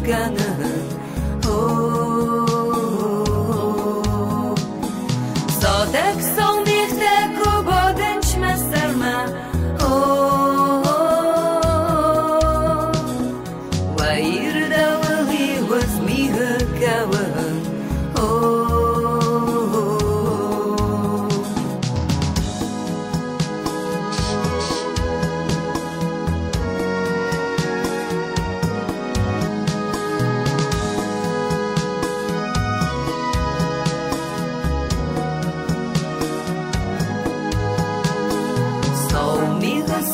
Кӕны. Сатӕг сау мигътӕ ку бадынч мӕ сӕрмӕ, Уӕирдӕуыл мигъы кӕуын.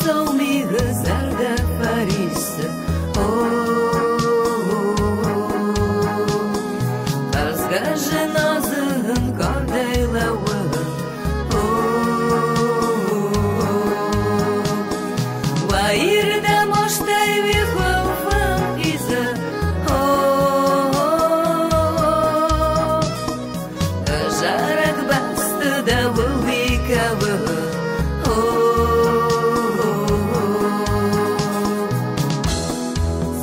Сау мигъы зӕрдӕ фӕриссы, Хӕрзгӕ зыназын кардӕй лӕууы. Уӕирдӕ мастӕй уихуылфын хизы, Зарӕг бӕсты дӕуыл уый кӕуы.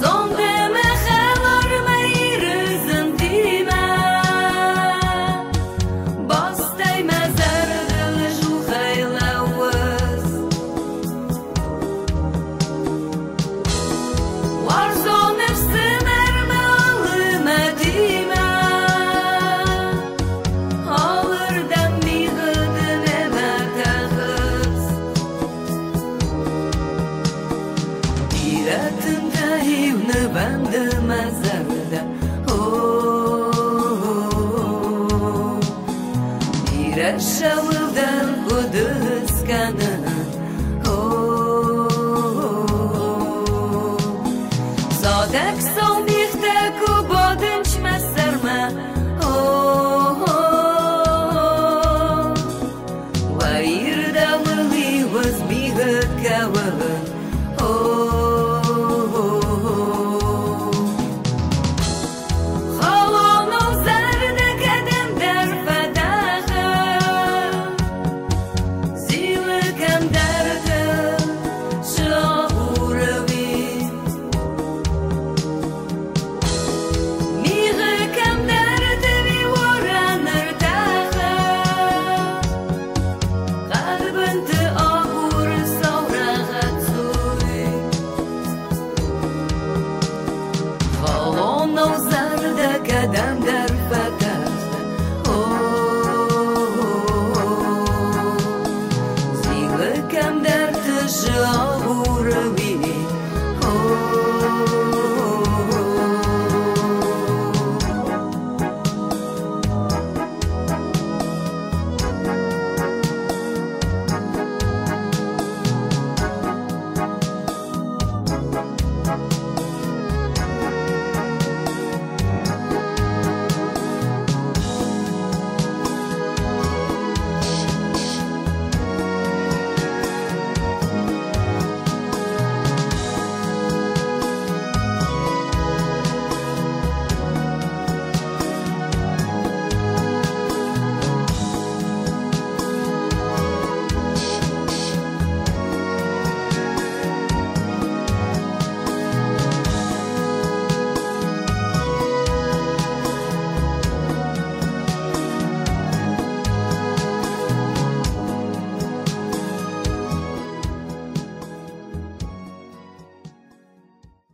Зонды мӕ хӕлар мӕ Иры зынтимӕ, Бастӕй мӕ зӕрдыл зухӕй лӕууыс. Уарзон ӕфсымӕр мӕ алы мӕтимӕ, Алырдӕм мигъы ды мемӕ тӕхыс. Бирӕ тынтӕ-иу нывӕнды мӕ зӕрдӕ, Бирӕ ссӕуы.